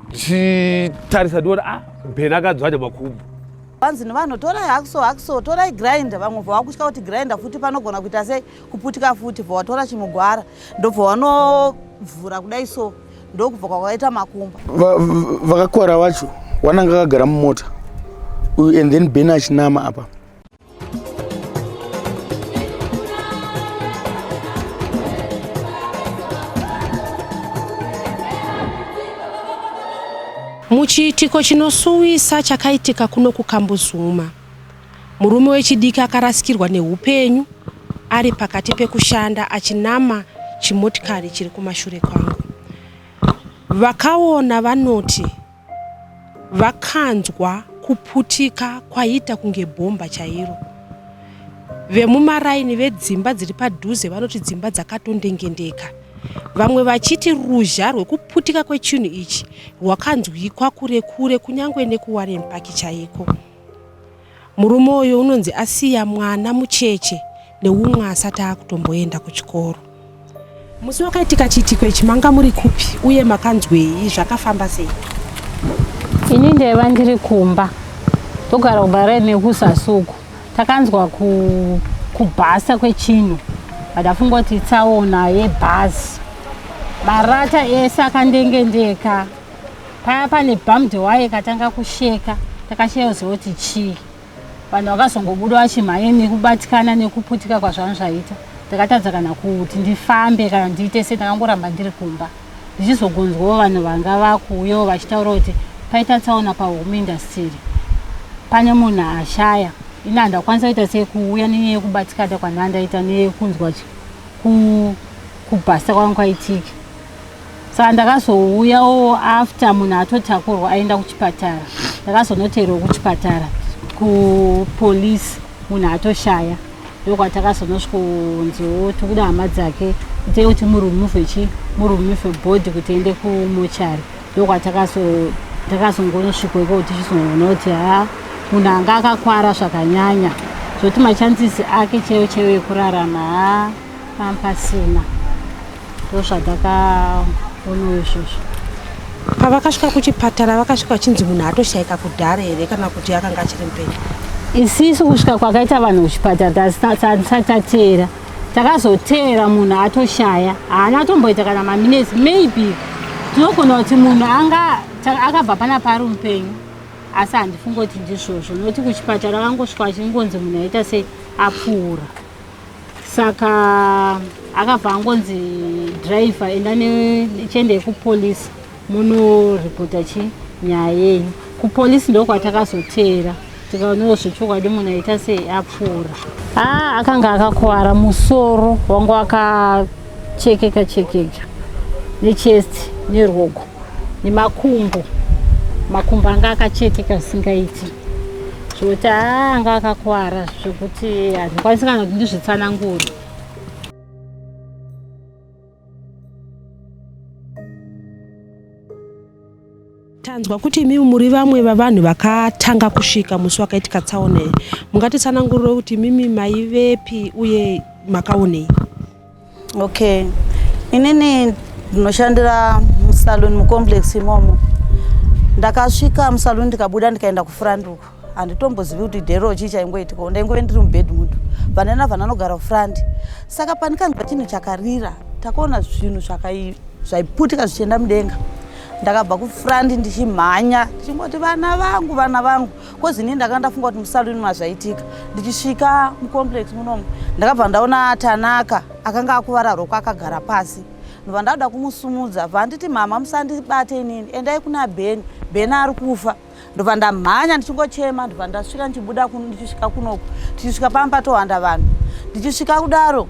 Ndichitarisa ndiona ah, Ben akadzvanya makumbo. Vanzi nevanhu torai hacksaw hacksaw torai grinder, vamwe bva vakutya kuti grinder futi panogona kuita sei kuputika futi, bva watora chimugwara ndobva wanovhura kudai so ndokubva kwakaita makumba. Vakakwara vacho wananga akagara mumota uyu and then Ben achinama apa. Muchiitiko chinosuwisa chakaitika kuno kuKambuzuma, murume wechidiki akarasikirwa neupenyu ari pakati pekushanda achinama chimotikari chiri kumashure kwangu. Vakaona vanoti Vakanzwa kuputika kwaiita kunge bhomba chairo. Vemumaraini vedzimba dziri padhuze vanoti dzimba dzakatondengendeka. Vamwe vachiti ruzha rwekuputika kwechinhu ichi rwakanzwikwa kure kure kunyange nekuWarren Park chaiko. Murume uyu unonzi asiya mwana mucheche neumwe asati akutomboenda kuchikoro. Musi wakaitika chiitiko ichi manga muri kupi uye makanzwei zvakafamba sei? Ini ndaiva ndiri kumba ndogara kumbare nekuzasi uku takanzwa kubhasa kwechinhu ndafunga kuti tsaona yebhazi marata ese akandengendeka paya pane bummed waye katanga kusheka takashaya kuziva kuti chii vanhu vakazongobuda vachimhanya nekubatikana nekuputika kwazvanhu zvaita ndakatadza kana kuti ndifambe kana ndiite se ndakangoramba ndiri kumba ndichizogonzwawo vanhu vanga vakuuyawo vachitaura kuti paita tsaona pahome industry pane munhu ashaya ini handakwanisa kuita sei kuuya nenyaya yekubatikana kwandandaita nekunzwa kubhasta kwanga kwaitika Saka ndakazouyawo after munhu atotakurwa aenda kuchipatara. Ndakazonoteerwa kuchipatara kupolice munhu atoshaya ndokwatakazonosvikonziwo tikuda hama dzake itei kuti murumuve chi murumuve body kuti ende kumochari ndokwatakazonosvikwa iko tichizoona kuti ha munhu anga akakwara zvakanyanya zvekuti machances ake chaiwo chaiwo ekurarama ha pampasina ndozvatakaonawo izvozvo. Pavakasvika kuchipatara vakasvika vachinzi munhu atoshaika kudhara here kana kuti akanga achiri mupenyu? Isisu kusvika kwakaita vanhu kuchipatara tasati tateera, takazoteera munhu atoshaya, haana tomboita kana maminetsi maybe tinogona kuti munhu anga akabva panapa ari mupenyu asi handifungi kuti ndizvozvo nokuti kuchipatara vangosvika vachingonzi munhu aita sei apfuura. Saka akabva angonzi driver enda nechiendei kupolice munoripota chi nyaya yenyu. Kupolice ndokwatakazoteera tikaonawo zvechokwadi munhu aita sei apfuura. Ah, akanga akakuvara musoro wangu akachekeka chekeka nechest neruoko nemakumbo makumbo anga akachekeka zvisingaiti. Zvekuti haa anga akakwara zvekuti handikwanisi kana kuti ndizvitsanangure. Tanzwa kuti imimi muri vamwe vavanhu vakatanga kusvika musi wakaitika tsaona iyi. Mungatitsanangurire kuti imimi maivepi uye makaonei? Okay, inini ndinoshandira musalon mucomplex imomo. Ndakasvika musalon ndikabuda ndikaenda kufront uko, handitombozivi kuti dhero chii chaingoitika, ndaingove ndiri mubed mudu vanena vananogara kufront. Saka pandikanzwa chinhu chakarira, takaona zvinhu zvaiputika zvichienda mudenga. Ndakabva kufront ndichimhanya ndichingoti vana vangu, vana vangu. Kozi ini ndakanga ndafunga kuti musaluni mazvaitika. Ndichisvika mucomplex munomu ndakabva ndaona Tanaka akanga akuvara roko akagara pasi. Ndobva ndada kumusumudza bva anditi mama musandibate inini endai kuna Ben, Ben ari kufa. Ndobva ndamhanya ndichingochema ndobva ndasvika ndichibuda ndichisvika kunoku tichisvika pamba patohwanda vanhu. Ndichisvika kudaro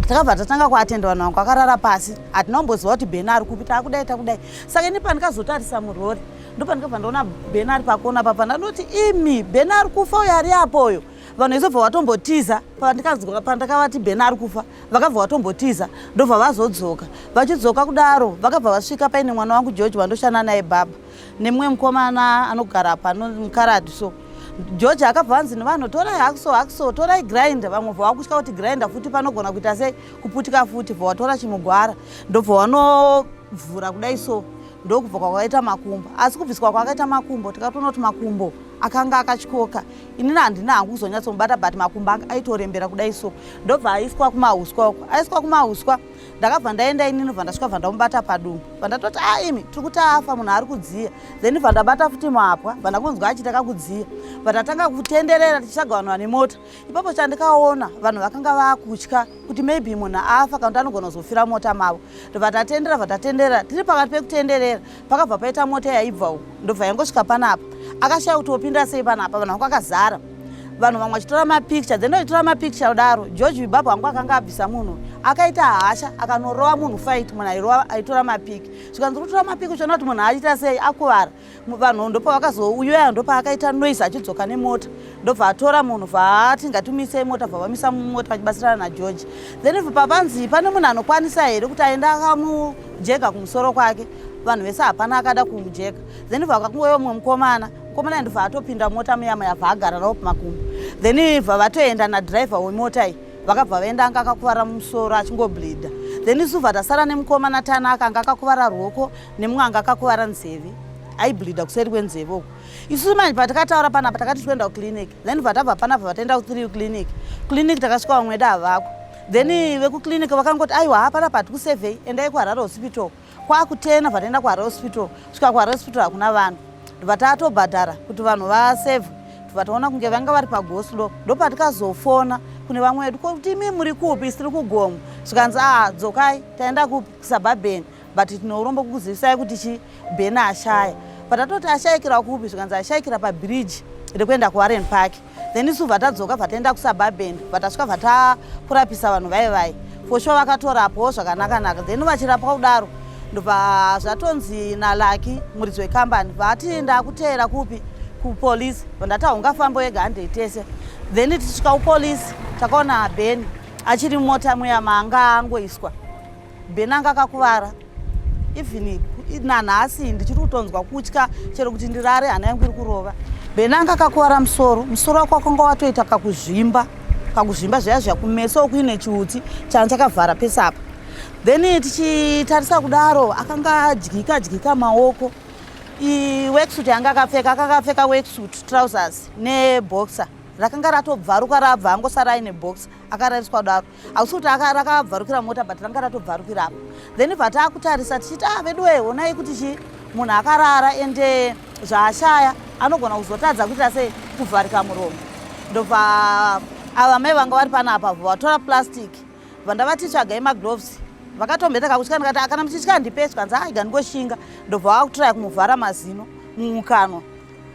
takabva tatanga kuatenda vanhu vangu vakarara pasi hatina kumboziva kuti Ben ari kupi takudai takudai. Saka ini pandikazotarisa murori ndopandikabva ndaona Ben ari pakona papa ndanoti imi Ben ari kufa uyo ari apo uyo vanhu vese bva vatombotiza pandikazwa pandakavati Ben ari kufa vakabva vatombotiza ndobva vazodzoka vachidzoka kudaro vakabva vasvika paine mwana wangu George wandoshanda naye baba nemumwe mukomana anogara pano mukaradi so George akabva anzi nevanhu torai hacksaw hacksaw torai grinder vamwe bva vakutya kuti grinder futi panogona kuita sei kuputika futi bva watora chimugwara ndobva wanovhura kudai so. Ndokubva kwakaita makumbo, asi kubviswa kwakaita makumbo tikatoona kuti makumbo akanga akatyoka. Inini handina hangu kuzonyatsomubata, but makumbo aitorembera kudai so. Ndobva aiswa kumahuswa uko, aiswa kumahuswa ndakabva ndaenda inini, bva ndasvika bva ndamubata padumbu, bva ndatoti a imi tiri kuti afa, munhu ari kudziya. Then bva ndabata futi muhapwa, bva ndakunzwa achiita kakudziya, bva tatanga kutenderera tichitsvaga vanhu vane mota. Ipapo chandikaona, vanhu vakanga vakutya kuti maybe munhu afa kana kuti anogona kuzofira mota mavo. Ndobva tatendera, bva tatenderera. Tiri pakati pekutenderera, pakabva paita mota yaibva uku, ndobva yangosvika panapa. Akashaya kuti opinda sei panapa, vanhu vanga vakazara, vanhu vamwe vachitora mapicture. Then vachitora mapicture kudaro, George Wibhabho wangu akanga abvisa munhu, akaita hasha, akanorova munhu fight. Munhu aitora mapiki, zvikanzi kutora mapiki uchiona kuti munhu achiita sei, akuvara. Vanhu ndopavakazouya, ndopaakaita noise achidzoka nemota, ndobva atora munhu, bvaati ngatimisei mota, bva vamisa mumota vachibatsirana naGeorge. Then papanzi pane munhu anokwanisa here kuti aenda akamujega kumusoro kwake, vanhu vese hapana akada kumujega. Then vakakungouya mumwe mukomana, mukomana ndobva atopinda mota muya muya, bva agara navo pamakumbo. Then bva vatoenda nadhiraivha wemota iyi, vakabva vaenda, anga akakuvara mumusoro achingobleeda. Then isu bva tasara nemukomana Tanaka, anga akakuvara ruoko, nemumwe anga akakuvara nzeve, aibleeda kuseri kwenzeve uku. Isusu manje patakataura panapa, takati tikuenda kuclinic. Then bva tabva panapa, vataenda ku3 clinic. Clinic takasvika vamwe vedu havako. Then vekuclinic vakangoti aiwa, hapana pati kusurvey, endai kuHarare Hospital. Kwakutena bva taenda kuHarare Hospital. Svika kuHarare Hospital hakuna vanhu, ndobva tatobhadhara kuti vanhu vasevhe. Tobva taona kunge vanga vari pago-slow. Ndopatikazofona kune vamwe vedu kuti imi muri kupi? Tiri kugomo. Zvikanzi a dzokai, taenda kupi? Kusuburban, but tine urombo kukuzivisai kuti chi Bhena ashaya. Patatoti ashayikira kupi? Zvikanzi ashayikira pabhiriji rekuenda kuWarren Park. Then isu bva tadzoka, bva taenda kusuburban, bva tasvika, bva takurapisa vanhu vai vai. For sure vakatorapawo zvakanaka-naka. Then vachirapwa kudaro, ndobva zvatonzi naLaki, muridzi wekambani, vati ndakuteera kupi? Kupolisi. Ndati haungafambi wega, handei tese. Then tichisvika kupolisi, takaona Ben achiri mumota muya maanga angoiswa. Ben anga akakuvara. Even nanhasi ndichiri kutonzwa kutya, chero kuti ndirare hana yangu iri kurova. Ben anga akakuvara musoro, musoro wako wakanga watoita kakuzvimba, kakuzvimba zviya zviya, kumeso kuine chiutsi changa chakavhara pese apa. Then tichitarisa kudaro, akanga adyika dyika maoko. Worksuit yanga akapfeka, akanga akapfeka worksuit, trousers neboxer, rakanga ratobvaruka, rabva angosara aine boxer, akarariswa kudaro. Hausi kuti rakabvarukira mota, but ranga ratobvarukira apa. Then bva taakutarisa tichiti ah, veduwe, honai kuti chi munhu akarara, ende zvaashaya anogona kuzotadza kuita sei, kuvharika muromo. Ndobva ava mai vanga vari panapa vatora plastic, bva ndavati tsvagai magloves. Vakatomboita kakutya, ndikati kana muchitya ndipeswa, nzi aiga ndingoshinga. Ndobva vakutraya kumuvhara mazino mumukanwa,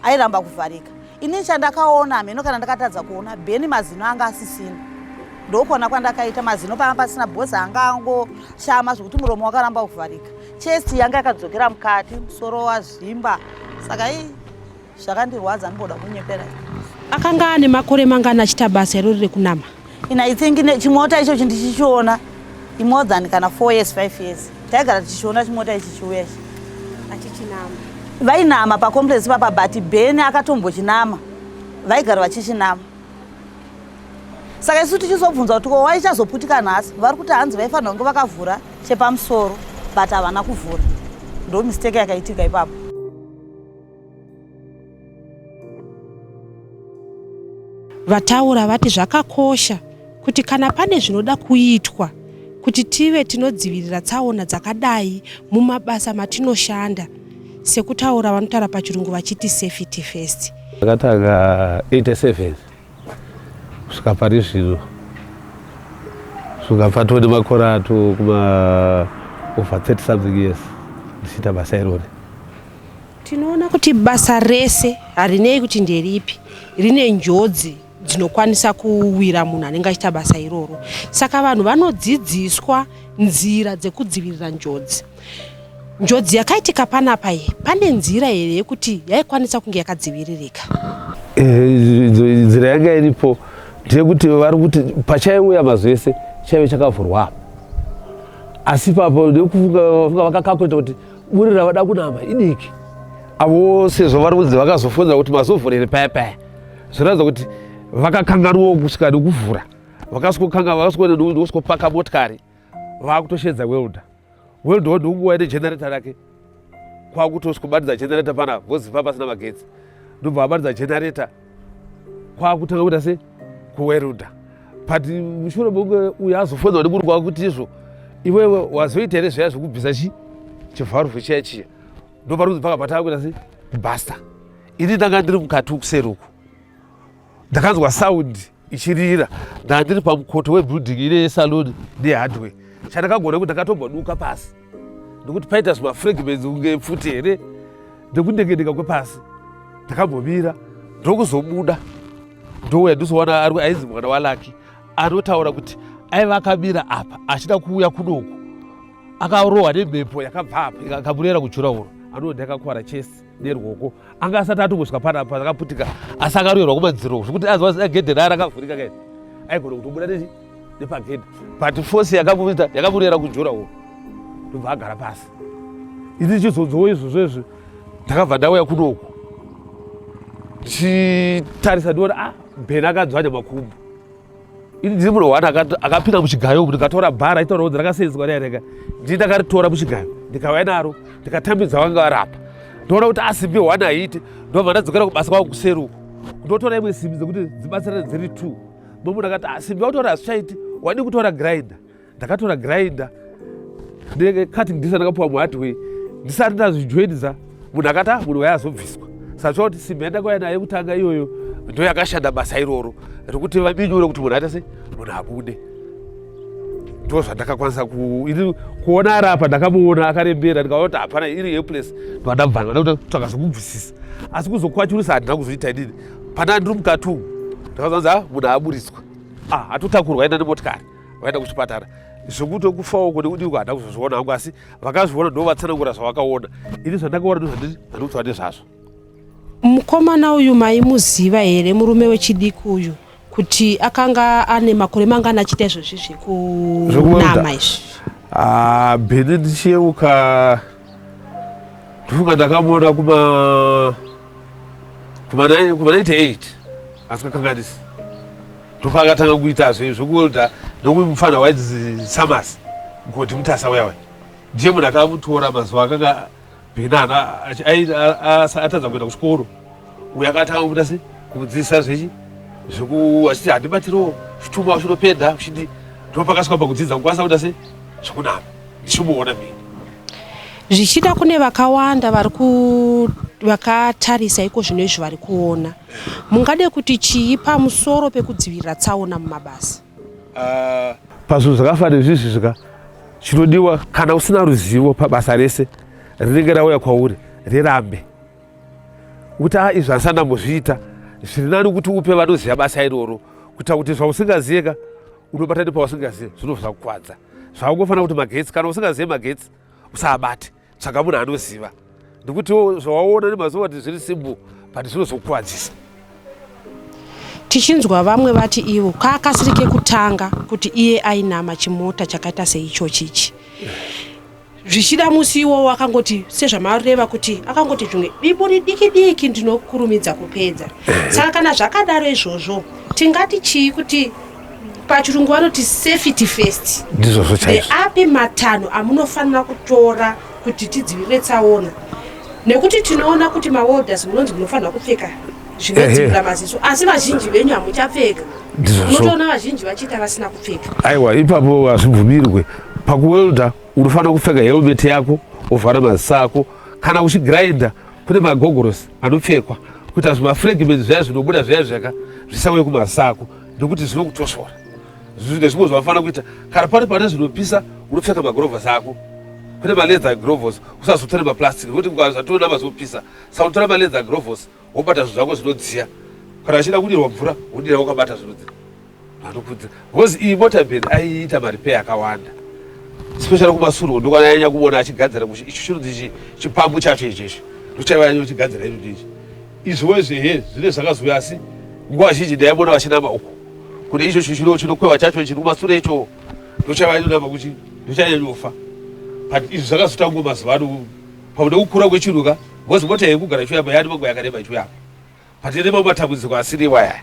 airamba kuvharika. Inini chandakaona, hameno kana ndakatadza kuona, Bheni mazino anga asisina. Ndokuona kwandakaita mazino panga pasina, bhozi anga angoshama zvokuti muromo wakaramba kuvharika, chest yanga yakadzokera mukati, musoro wazvimba. Saka ii zvakandirwadza, ndimboda kunyepera. Akanga ane makore mangani achiita basa irori rekunama? In I think chimota ichochi ndichichiona imore than kana 4 years, 5 years. Taigara tichichiona chimota ichi chiuya ichi. Achichinama? Vainama pacomplex papa, but Ben akatombochinama, vaigara vachichinama. Saka isu tichizobvunza kuti ko waichazoputika nhasi, vari kuti hanzi vaifanira kunge vakavhura chepamusoro, but havana kuvhura. Ndo mistake yakaitika ipapo. Vataura vati zvakakosha kuti kana pane zvinoda kuitwa kuti tive tinodzivirira tsaona dzakadai mumabasa matinoshanda, sekutaura vanotaura pachirungu vachiti safety first. Ndakatanga 87 kusvika pari zvino, kusvika patone makore ato kuma over 30 something years ndichiita basa irori. Tinoona kuti basa rese, harinei kuti nderipi, rine njodzi dzinokwanisa kuwira munhu anenge achiita basa iroro. Saka vanhu vanodzidziswa nzira dzekudzivirira njodzi. Njodzi yakaitika panapa iyi, pane nzira here yekuti yaikwanisa kunge yakadziviririka? Nzira yanga iripo ndeyekuti vari kuti pachaiuya mazuva ese chaive chakavhurwa apa, asi ipapo nekufunga vakakakuita kuti buri ravada kunama idiki. Avo sezvo vari kunzi vakazofonza kuti mazovhurere paya paya, zvinoratidza kuti vakakanganwawo kusvika nekuvhura. Vakasvikokanga, vakasvikopaka motikari, vakutoshedza welder. Welder ndokunguva ine generator rake. Kwakutosvikobatidza generator panapa because pa pasina magetsi, ndobva vabatidza generator, kwakutanga kuita se kuweruda. But mushure mekunge uyo azofonzwa nemurungu wakuti izvo iwewe wazoita here zviya zvekubvisa chi chivharuvhu chiya chiya, ndoparunzi pakabva taakuita se kubhasta. Ini ndanga ndiri mukati ukuseri uku, ndakanzwa sound ichirira. Ndanga ndiri pamukoto webuilding ine yesalon nehardware. Chandakagona kuti ndakatomboduka pasi nekuti paita zvimafragments kunge pfuti here nekundekendeka kwepasi. Ndakambomira, ndokuzobuda, ndouya ndizowana ari ainzi mwana waLaki anotaura kuti aiva akamira apa achida kuuya kunoku, akarohwa nemhepo yakabva apa akamurera kujuraworo. Anoti akakwara chest neruoko. Anga asati atombosvika panapa akaputika, asi akaroverwa kumadziro zvekuti azwa gedhe raa rakavhurika kai, aigona kutobuda nechi nepagedhe, but force yakamuita yakamurera kujuraworo, ndobva agara pasi. Ini chizonzwo izvozvo izvi, ndakabva ndauya kunoku ndichitarisa, ndiona ah, Bheni akadzvanya makumbo. Ini ndiri munhu one akapinda muchigayo, ndikatora bhara itaura kunzi rakasenzwa riya rega. Ndii ndakaritora muchigayo, ndikauya naro, ndikatambidza vanga varapa. Ndoona kuti asimbi one haiiti, ndobva ndadzokera kubasa kwangu kuseri uku, ndotora imwe simbi dzekuti dzibatsirane dziri two. Mumwe munhu akati, ah, simbi wakutora hazvichaiti, wadii kutora grinder? Ndakatora grinder necutting disc ndakapuwa muhardware. Ndisati ndazvijoinidza, munhu akati, ah, munhu wayazobviswa. Saka kuti simbi yandakauya nayo kutanga iyoyo ndo yakashanda basa iroro rekuti vaminyure kuti munhu aita sei, munhu abude. Ndo zvandakakwanisa ini kuona ari apa. Ndakamuona akarembera, ndikaona kuti hapana, iri helpless. Ndobva ndabva kutsvaka zvekubvisisa, asi kuzokwachurisa handina kuzoita inini. Pana ndiri mukati umu, ndakazanzi, ah, munhu aburitswa, ah, atotakurwa aenda nemotikari, vaenda kuchipatara. Zvekuti kufa uko nekudii handina kuzozviona hangu, asi vakazviona ndo vatsanangura zvavakaona. Ini zvandakaona ndo zvandikutaura nezvazvo. Mukomana uyu maimuziva here, murume wechidiki uyu, kuti akanga ane makore mangani achiita izvozvi zvekunama izvi? Ah, Bheni ndichiyeuka, ndifunga ndakamuona kuma 98, asikakanganisi, ndopaakatanga kuita zvekuwelda nokumufana wainzi Samas Godi Mutasa uya uya. Ndiye munhu akamutora mazuva akanga Bheni atadza kuenda kuchikoro. Uyo akatanga kuita se kumudzidzisa zvechi zveku achiti handibatirewo chituma chinopedha uchidi. Ndopakasvika pakudzidza kukwanisa kuita se zvekunama, ndichimuona mini. Zvichida kune vakawanda vari ku vakatarisa iko zvino izvi vari kuona, mungade kuti chii pamusoro pekudzivirira tsaona mumabasa? Ah, pazvinhu zvakafanira izvizvi zvika chinodiwa, kana usina ruzivo pabasa rese rinenge rauya kwauri, rirambe kuti a izvi handisati ndambozviita. Zviri nani kuti upe vanoziva basa iroro, kuita kuti zvausingazive ka unobata nepausingazive, zvinobva zvakukwadza. Zvaungofanira kuti magetsi, kana usingazive magetsi usaabate, tsvaga munhu anoziva, nekuti zvawaona nemazuva kuti zviri simple, but zvinozokuvadzisa. Tichinzwa vamwe vati ivo kaakasiri kekutanga kuti iye ainama chimota chakaita seichochi ichi. Zvichida musi iwowo akangoti, sezvamareva kuti akangoti zvimwe biburi diki diki, ndinokurumidza kupedza. Saka kana zvakadaro izvozvo, tingati chii kuti pachirungu vanoti safety first? Ndizvozvo chaizvo. Ndeapi matanho amunofanira kutora kuti tidzivirire tsaona? Nekuti tinoona kuti mawelders munonzi munofanira kupfeka zvinodzivirira maziso, asi vazhinji venyu hamuchapfeka. Unotoona vazhinji vachiita vasina kupfeka. Aiwa, ipapo hazvibvumirwe. Pakuwelda unofanira kupfeka helmet yako, wovhara maziso ako. Kana uchigrinda, kune magogorosi anopfekwa kuita zvimafragments zviya zvinobuda zviya zvaka zvisauye kumaziso ako, nekuti zvinokutosvora. Nezvimwe zvavafanira kuita, kana pari pane zvinopisa, unopfeka magurovhos ako. Kune maleather gloves, usazotore maplastic nekuti zvatoona mazopisa. Saka unotora maleather gloves, wobata zvinhu zvako zvinodziya. Kana achida kudirwa mvura, wodira wakabata zvinodziya vanokudza, because iyi mota bed aiita marepair akawanda, especially kumasuru ndokwananyanya kuona achigadzira. Icho chinonzi chipambu chacho ichechi ndochaiva chigadzira icho ichi. Izviwo izvi zvine zvakazouya, asi nguva zhinji ndaimona vachinama uku kune icho chinokweva chacho chiri kumasure, icho ndochaiva inonama kuchi ndochanyanyofa. But izvi zvakazotangwa mazuva ano pamwe nekukura kwechiruka, because mota yekugara ichiuyapa yani manguva yakareba ichiuyapa, but ine mamwe matambudziko asiri iwaya.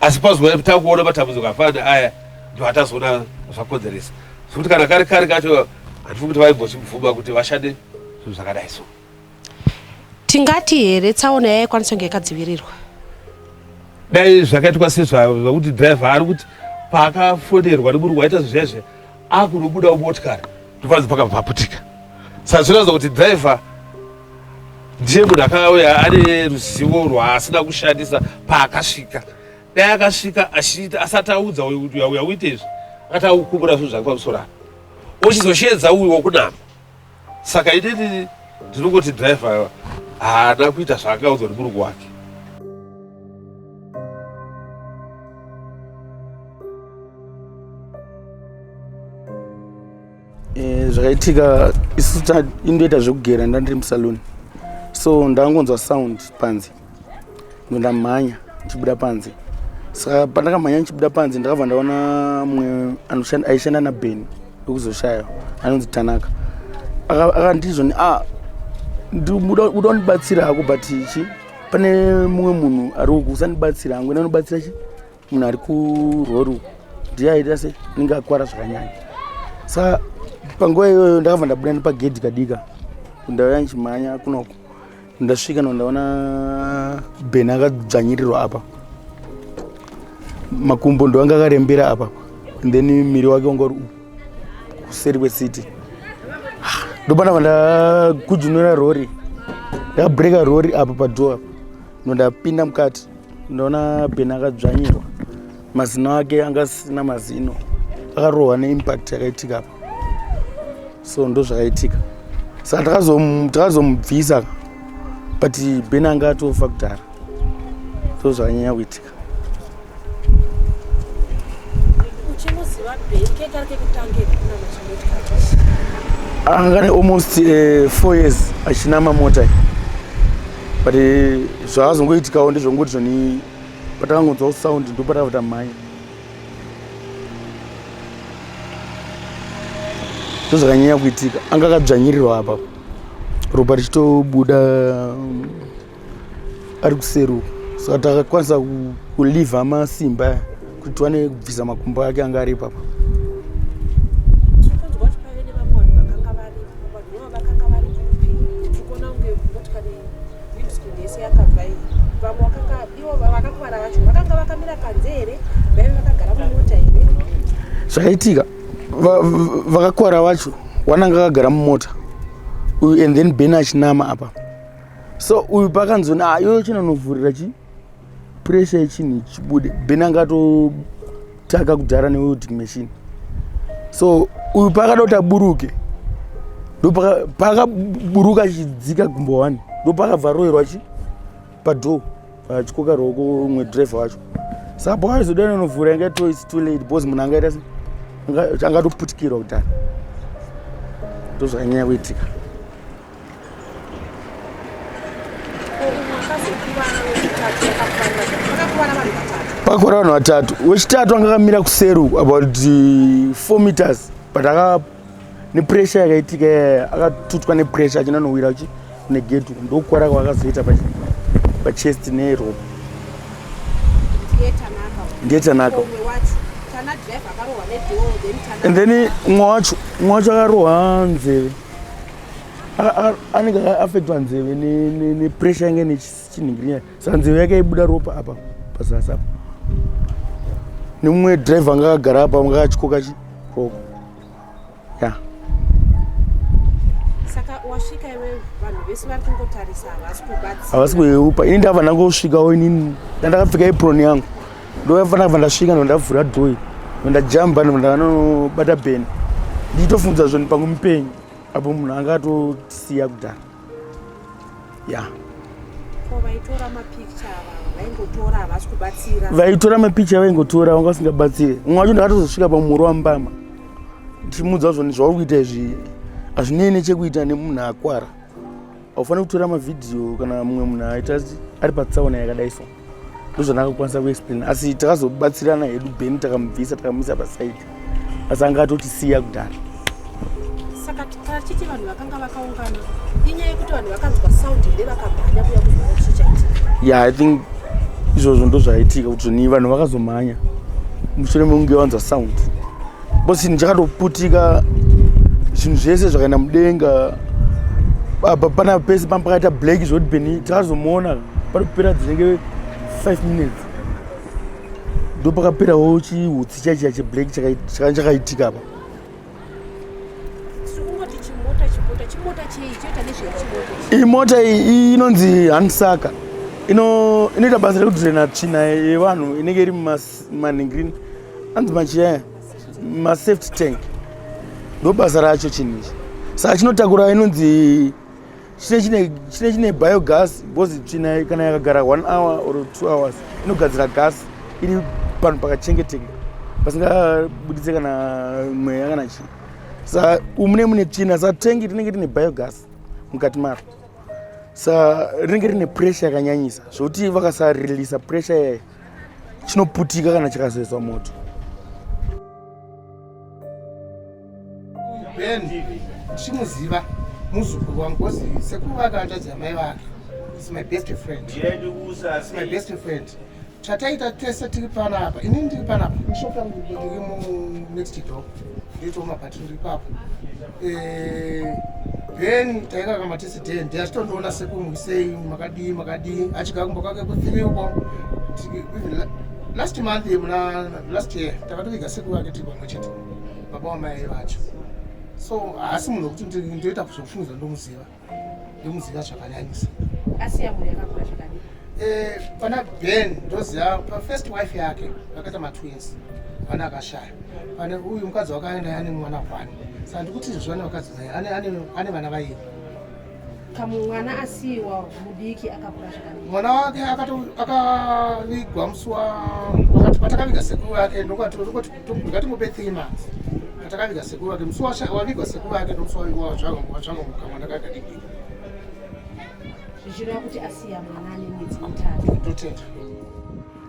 Asi pazuva takuona matambudziko afanana aya, ndo atazoona zvakonzeresa, zvekuti kana kare kare kacho handifungi kuti vaimbozvibvuma kuti vashande. Zvinhu zvakadai so. Tingati here tsaona yaikwanisa kunge yakadzivirirwa? Dai zvakaitwa sezvakuti driver ari kuti paakafonerwa nemurungu aita zviya zviya akunobuda motikari ndopanzi pakabva paputika. Saka zvinoratidza kuti driver ndiye munhu akauya ane ruzivo rwaasina kushandisa paakasvika. Dai akasvika achiita asati audza uyu kuti uya uite izvi akati akukumbura zvinhu zvake pamusoro apa ochizosheedza uyu wokunama. Saka inini ndinongoti driver haana kuita zvaakaudzwa nemurungu wake. Eh, zvakaitika isu indoita zvekugera ndandiri musaluni so ndangonzwa sound panze ndamhanya ndichibuda panze saka pandakamhanya ndichibuda panze ndakabva ndaona mumwe aishanda naben wekuzoshaya anonzi tanaka akandizvoni a ah, uda kundibatsira hako but chi pane mumwe munhu ari uku usandibatsira hangu enda unobatsira chi munhu ari kurori uku ndiye aita se anenge akwara zvakanyanya saka panguva iyoyo ndakabva ndabuda nepagedhi kadika ndauya ndichimhanya kunoku Ndasvika no ndaona Ben akadzvanyirirwa apa. Makumbo ndo anga akarembera apa. And then miri wake wanga uri kuseri kwesiti. Ndopana ndakujunura rori. Ndakabreka rori apa padoor apa. Ndapinda mukati. Ndaona Ben akadzvanyirwa. Mazino ake anga asina mazino. Akarohwa neimpact yakaitika apa. So ndozvakaitika. Saka takazomubvisa but Ben anga atofa kudhara. So zvakanyanya kuitika. Uchimuziva Ben kekari kekutanga kunama chimotikari? Anga ne almost 4 years achinama mota. But zvakazongoitikawo ndezvongoti zvoni patakangonzwa sound ndopatakabva tamhanya. Ndozvakanyanya kuitika. Anga akadzvanyirirwa apa. Ropa richitobuda ari kuseri uku. Saka takakwanisa kulivha masimba aya kuti tiwane kubvisa makumbo ake anga ari ipapa. Zvakaitika vakakwara vacho wananga akagara mumota uyu and then Ben achinama apa. So uyu pakanzona ah, iyoyo chinonovhurira chi pressure yechinhu chibude. Ben anga atotaka kudhara newelding machine. So uyu paakada kuti aburuke paakaburuka achidzika gumbo one ndopaakabva aroverwa chi padoor achikoka ruoko umwe driver wacho. Saka paaizoda novhura yanga to it's too late because munhu angaita se angatoputikirwa kudhara. Ndozvakanyanya kuitika. Pakora vanhu vatatu. Wechitatu anga akamira kuseri uku about 4 meters but aka nepressure yakaitika yaya akatutwa nepressure achinanowira chi kune gate uku ndokukwara kwaakazoita pachest nerope. Ndiye Tanaka. And then mumwe wacho mumwe wacho akarohwa nzeve. Anenge akaafectwa nzeve nepressure yange nechinhingirinya. Saka nzeve yake ibuda ropa apa pazasi apa. Nemumwe driver anga akagara apa anga akatyoka chi ruoko. Ya. Saka wasvika iwe vanhu vese vari kungotarisa havasi kubatsira. Havasi kuheupa. Ini ndabva ndangosvikawo inini. Ndakapfeka apron yangu. Ndofana kubva ndasvika ndondavhura door. Ndajamba ndanobata Ben. Ndichitofunza zvoni pangu mupenyu. Apo munhu anga atosiya kudhara. Ya. Ko vaitora mapicture ava vaingotora havasi kubatsira. Vaitora mapicture vaingotora vanga vasingabatsire. Mumwe wacho ndakatozosvika pamuro wambama. Ndichimuudza zvoni zvauri kuita izvi hazvinei nechekuita nemunhu akwara. Haufaniri kutora mavhidhiyo kana mumwe munhu aita ari patsaona yakadai so. Ndozvandakakwanisa kuexplain asi takazobatsirana hedu Ben takamubvisa takamuisa pasaidi asi anga atotisiya kudhara. Saka tachiti vanhu vakanga vakaungana inyaya yekuti vanhu vakanzwa sound here vakamhanya kuya kuzoona chii chaitika? Yeah, I think izvozvo ndozvaitika kuti zvoni vanhu vakazomhanya mushure mekunge vanzwa sound because chinhu chakatoputika zvinhu zvese zvakaenda mudenga. Apa pana pese pakaita black zvekuti beni takazomuona panopera dzinenge 5 minutes ndo pakaperawo chihutsi chaichiya cheblack chakanga chakaitika apa. Iyi mota iyi inonzi hansaka, inoita basa rekudrena tsvina yevanhu inenge iri mumanhingirini, anzi machiyaya masafety tank, ndo basa racho chinhu ichi. Saka chinotakura inonzi chine chine biogas, because tsvina kana yakagara 1 hour or 2 hours inogadzira gas iri panhu pakachengeteka pasingabuditse kana mweya kana chii. Sa umune mune tsvina, sa tangi rinenge rine biogas mukati maro, sa rinenge rine pressure yakanyanyisa zvokuti vakasarilisa pressure yayo chinoputika kana chikazoiswa moto. Ben ndichimuziva muzukuru wangu because sekuru vake hanzvadzi yamai vake is my best friend, is my best friend. Chataita tese tiri panapa, inini ndiri panapa mushop yangu, ndiri mu next door, nditowo mabhatiri ndiri papo. Ben taikakama tese den ndi achitondiona, "Sekuru, muisei, makadii, makadii?" Achigara kumba kwake ku3 uko. Even last month, muna last year, takatoviga sekuru vake tiri pamwe chete, baba wamai vacho. So haasi munhu wekuti ndoita zvokufungiza, ndomuziva, ndomuziva zvakanyanyisa. Asiya mhuri yakakura zvakadii? Pana Ben ndoziva pafirst wife yake vakaita matwins, vana akashaya. Pane uyu mukadzi wakaenda ane mwana one, saka ndikuti izvozvo ane vakadzi vairi, ane vana vairi. Kamwana asiyiwa mudiki akakura zvakadii? Mwana wake akavigwa musi wa wakati patakaviga sekuru vake, ndokati ndingatimupe 3 months patakaviga sekuru vake. Musi wavigwa sekuru vake ndomusi wavigwa wazvagwa kamwana kake kadiki. Zvichireva kuti asiya mwana ane mwedzi 3. Totenda.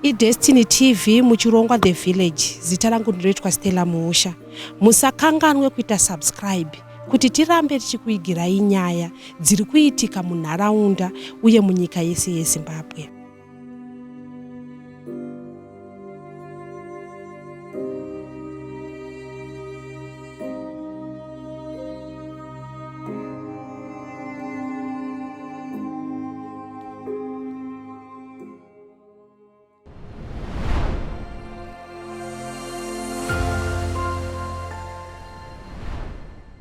IDestiny TV muchirongwa The Village. Zita rangu ndinoitwa Stella Muusha. Musakanganwe kuita subscribe kuti tirambe tichikuigirai nyaya dziri kuitika munharaunda uye munyika yese yeZimbabwe.